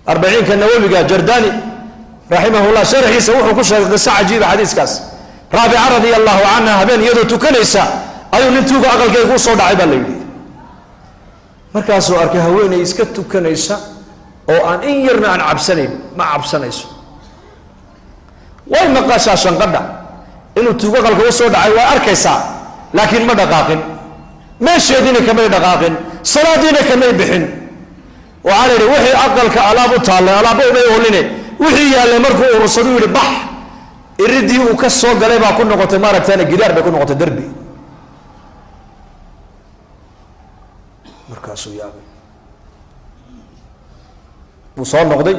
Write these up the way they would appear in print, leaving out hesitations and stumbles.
Arbaciinka Nawowiga, Jardani raximahullah, sharxiisa wuxuu ku sheegay qiso cajiiba xadiiskaas. Raabica radia allahu canha habeen iyadoo tukanaysa ayuu nin tuuga aqalkeyga usoo dhacay, baa la yidhi. Markaasuu arkay haweeney iska tukanaysa oo aan in yarna aan cabsanayn. Ma cabsanayso, way maqashaa shanqadha inuu tuugo aqalka usoo dhacay, way arkaysaa, laakiin ma dhaqaaqin, meesheediina kamay dhaqaaqin, salaadiina kamay bixin. Waxaa la yidhi wixii aqalka alaab u taallay, alaabba umay oline, wixii yaallay markuu urursadu yidhi bax, iridii uu ka soo galay baa ku noqotay, maaragtana gidaar bay ku noqotay, derbi. Markaasuu yaabay, wuu soo noqday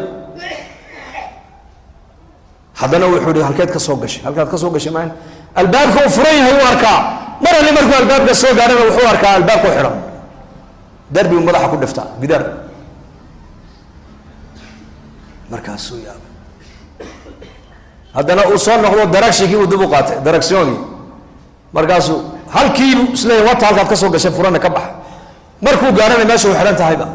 haddana. Wuxuu yihi, halkeed ka soo gashay? Halkaad ka soo gashay maan albaabka uu furan yahay uu arkaa. Mar alli markuu albaabka soo gaarana, wuxuu arkaa albaabka u xidhan, derbigu madaxa ku dhiftaa, gidaar. Markaasuu yaabay haddana, uu soo noqdo, daragshinkii uu dib u qaatay, daragsyoogii. Markaasuu halkiibu isleeyahy, wata halkaad ka soo gashay furana, ka bax. Markuu gaarana meesha u xidhan tahayba,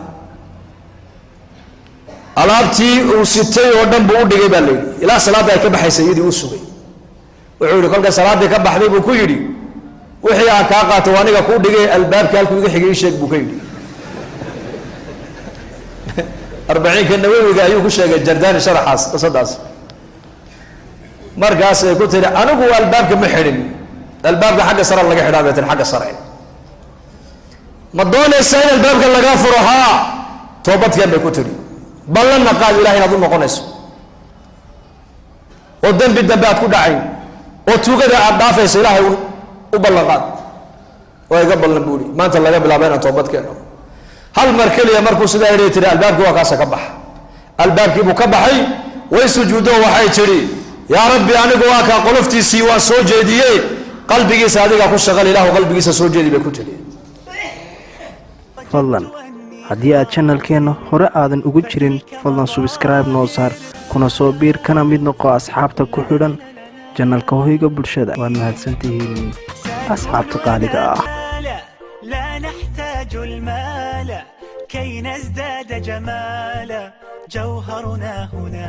alaabtii uu sitay oo dhan buu u dhigay, baa la yidhi. Ilaa salaadda ay ka baxaysay iyadii uu sugay. Wuxuu yihi, kolka salaaddii ka baxday buu ku yidhi, wixii aan kaa qaatay waa aniga kuu dhigay, albaabkii halkuu iga xigay ii sheeg, buu ka yidhi. Arbaciinka Nawowiga ayuu ku sheegay Jardani sharaxaas qisadaas. Markaasay ku tihi, anigu albaabka ma xidhin, albaabka xagga sare laga xidhaa, bay tihi. Xagga sare ma doonaysaa in albaabka lagaa furo? Haa, toobadkeen, bay ku tidhi. Ballanna qaad ilahay inaad u noqonayso oo dembi dambe aad ku dhacayn oo tuugada aad dhaafayso, ilaahay u ballan qaad. Waa iga ballan, buuri, maanta laga bilaaba inaan toobad keeno. Hal mar keliya markuu sidaa yidhi, tihi, albaabkii waa kaasa, ka baxa. Albaabkii buu ka baxay. Way sujuuddo, waxay tidhi, yaa Rabbi, anigu waa kaa qoloftiisii waan soo jeediye, qalbigiisa adigaa ku shaqal, Ilahu qalbigiisa soo jeedi, bay ku tidhi. Fadlan haddii aad channelkeenna hore aadan ugu jirin, fadlan subscribe noo saar, kuna soo biir, kana mid noqo asxaabta ku xidhan channelka Hoyga Bulshada. Waad mahadsantihiin, asxaabta qaaliga ah. لا نحتاج المال كي نزداد جمالا، جوهرنا هنا.